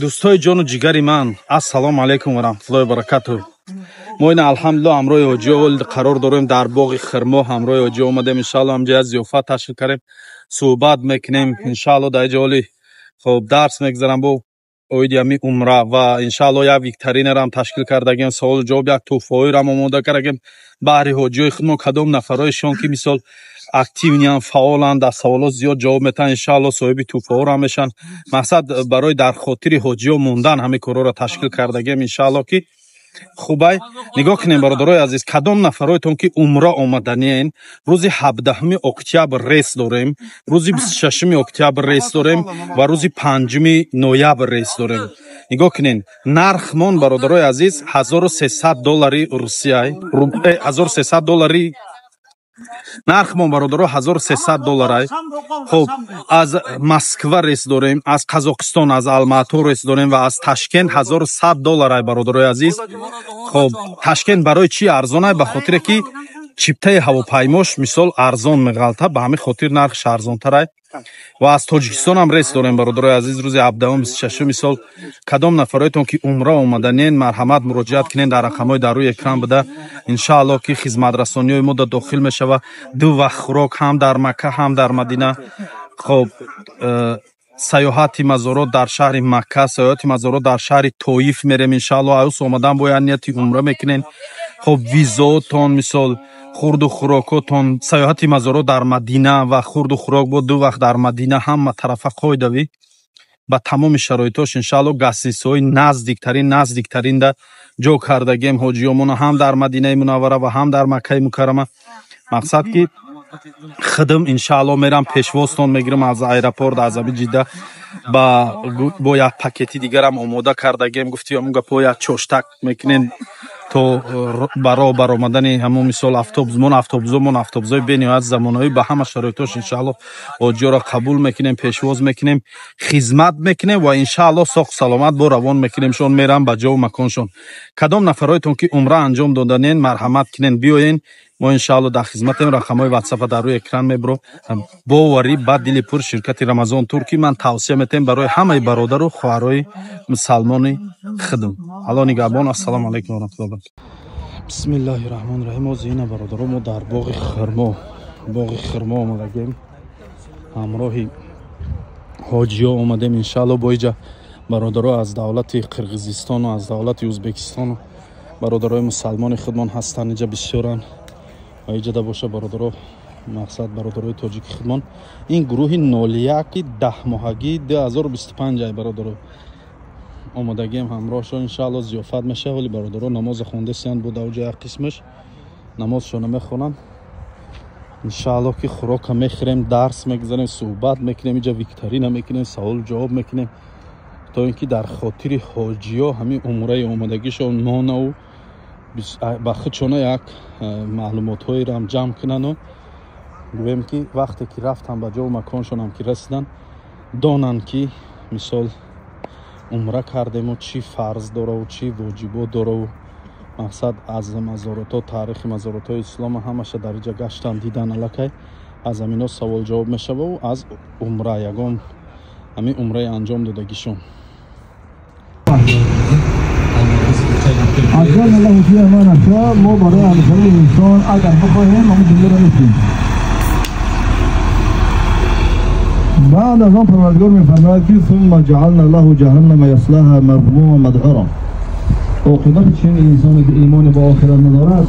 Дӯстои ҷону ҷигари ман, ассалому алайкум ва раҳматуллоҳи ва баракатуҳ. Мо ина алҳамдулиллоҳ ҳамроҳи ҳоҷиҳо қарор дорем дар боғи хирмо. Ҳамроҳи ҳоҷиҳо омадем, иншаалло ҳамҷа як зиёфат ташкил кардем, суҳбат мекунем иншаалло. Дар иҷа ҳоли хоб дарс мегзарам бо оиди ҳами умра ва иншаалло як викторинарам ташкил кардагем, саволу ҷавоб, як тӯҳфаҳоерам омода кардагем баҳри ҳоҷиҳои худмо. Кадом нафарҳоешон ки мисол активныян, фаъоланд, дар саволот зиёд ҷавоб метаҳанд, иншаалло соҳиби тӯҳфаҳоро мешаванд. Мақсад барои дар хотири ҳоҷиҳо мондан ҳамин корҳоро ташкил кардагем, иншаалло ки хубай. Нигоҳ кунем, бародарои азиз, кадом нафарҳоятон ки умра омаданиен, рӯзи 17 октябр рейс дорем, рӯзи 26 октябр рейс дорем ва рӯзи 5 ноябр рейс дорем. Нигоҳ кунен, нархмон, бародарои азиз, 1300 доллари Русия, 1300 доллари нархмон, бародаро, 1300 долларай. Хоб, аз Москва рейс дорем, аз Қазоқистон, аз Алмато рейс дорем ва аз Ташкент 1100 долларай, бародарои азиз. Хоб, Ташкент барои чӣ арзонай? Ба хотире ки чиптаи ҳавопаймош мисол арзон меғалта, ба ҳамин хотир нархш арзонтарай. Ва аз Тоҷикистон ҳам рейс дорем, бародарои азиз, рӯзи 17, 26. Мисол кадом нафарҳоятон ки умра омаданен, марҳамат, муроҷиат кунен дар рақамҳои дар рӯи экран буда. Иншаалло ки хизматрасониҳои мо да дохил мешава ду вақт хӯрок ҳам дар Макка, ҳам дар Мадина. Хоб, саёҳати мазорот дар шаҳри Макка, саёҳати мазорот дар шаҳри Тоиф мерем иншаалло. Аюс омадан бояд нияти умра мекунен. Хоб, визоотон, мисол хурду хӯрокотон, саёҳати мазорот дар Мадина ва хурду хӯрок бо ду вақт дар Мадина, ҳама тарафа қоидавӣ ба тамоми шароитош иншаалло. Гостиницаҳои наздиктарин, наздиктаринда ҷо кардагем ҳоҷиёмона ҳам дар Мадинаи Мунаввара ва ҳам дар Маккаи Мукаррама. Мақсад ки хидм иншаалло мерам пешвозтон мегирам аз аэропорт, аз ами Ҷидда бо як пакети дигарам омода кардагем. Гуфти ҳамун гапҳо, як чоштак мекунем то ба роҳ баромадани ҳамун мисол автобусмон. Автобусомон автобусҳои бениҳоят замонави, ба ҳама шароитош иншаалло ҳоҷиёро қабул мекунем, пешвоз мекунем, хизмат мекунем ва иншаалло соқ саломат бо равон мекунемшон, мерам ба ҷову маконшон. Кадом нафарҳоятон ки умра анҷом доданен, марҳамат кунен, биёен, мо иншаалло дар хизматем. Рақамҳои ватсапа дар рӯи экран мебро. Боварӣ ба дили пур ширкати Рамазон Тур ки ман тавсия метаҳем барои ҳамаи бародару хоҳарои мусалмони худм. Алло нигаҳбон. Ассалому алайкум ва раҳматуллоҳи ва баракатуҳ. Бисмиллаҳи раҳмони раҳим. Ҳозир ина, бародаро, мо дар боғи хирмо, боғи хирмо омадагем, ҳамроҳи ҳоҷиҳо омадем иншаалло. Бо иҷа бародаро аз давлати Қирғизистону аз давлати Ӯзбекистону бародарои мусалмони худмон ҳастанд, иҷа бисёранд. Ва иҷада боша, бародаро, мақсад бародарои тоҷики худмон. Ин гурӯҳи 01 10 моҳагии 2025 ай, бародаро, омодагиам ҳамроҳшон. Иншаалло зиёфат мешава. Вале бародаро намоза хондасиянд, бо давҷа як қисмаш намозшона мехонанд. Иншаалло ки хӯрока мехӯрем, дарс мегузарем, суҳбат мекунем, иҷа викторина мекунем, саволу ҷавоб мекунем, то ин ки дар хотири ҳоҷиё ҳамин умраи омодагишон монаву ба худшона як маълумотҳоеро ҷамъ кунану гӯем ки вақте ки рафтан ба ҷову маконшонам ки расиданд, донанд ки мисол умра кардему чӣ фарз дораву чӣ воҷибот дораву мақсад аз мазоротҳо, таърихи мазоротҳои ислома ҳамаша дар иҷа гаштан, дидан. Аллакай аз ҳамино савол ҷавоб мешававу аз умра ягон ҳамин умраи анҷом додагишон. عجلنا له فيها ما نشاء. мо барои ҳамсари инсон агар бихоҳем, ҳамин ҷумларо мекунем. Баъд аз он Парвардигор мефармояд ки ثم جعلنا له جهنم يصلاها مذموما مدحورا. Оқибати чунин инсоне ки имони ба охират надорад,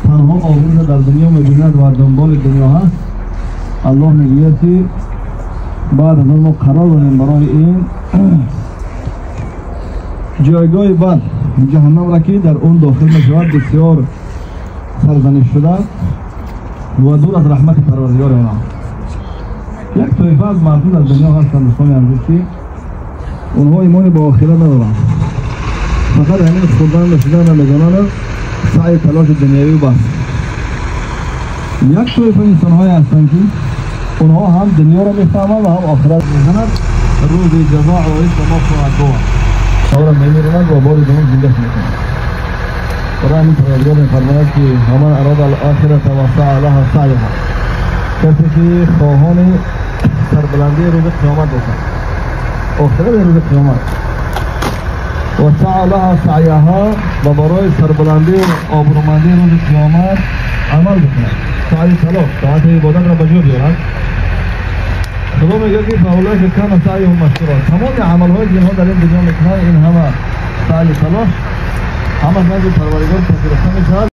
танҳо обрӯро дар дунё мебинад ва дунболи дунё ҳаст, Аллоҳ мегӯяд ки баъд аз он мо қарор додем барои ин ҷойгоҳи бад, ҷаҳаннамра, ки дар он дохил мешавад бисёр сарзаниш шуда ва дур аз раҳмати Парвардигори онҳо. Як тоифа аз мардум дар дунё ҳастанд, дӯстони азиз, ки онҳо имони ба охират надоранд, фақат ҳамин хӯрдан, нӯшиданро медонанд, саъю талоши дунявӣ, бас. Як тоифа инсонҳое ҳастанд, ки онҳо ҳам дунёро мефаҳманд ва ҳам охират. Мезанад, рӯзи ҷазо оид ба мо хоҳад буд, онро мемиронад ва бори дуввум зиндаш мекунад. Барои ҳамин Парвардигор мефармояд ки ومن أراد الآخرة وسعى لها سعيها. کسی که خواهان سربلندی روز قیامت باشد، آخرت، روز قیامت. ва саъа лаҳа саъяҳа, ва барои сарбаландӣ ва обрӯмандии рӯзи қиёмат амал бикунад, саъи талош, тоати ибодатро ба ҷо биёрад. Худо мегӯяд ки фаулайка кана саъюҳум машкура. Тамоми амалҳое ки инҳо дар ин дунё мекунанд, ин ҳама саъи талош ҳама назди Парвардигор пазируфта мешавад.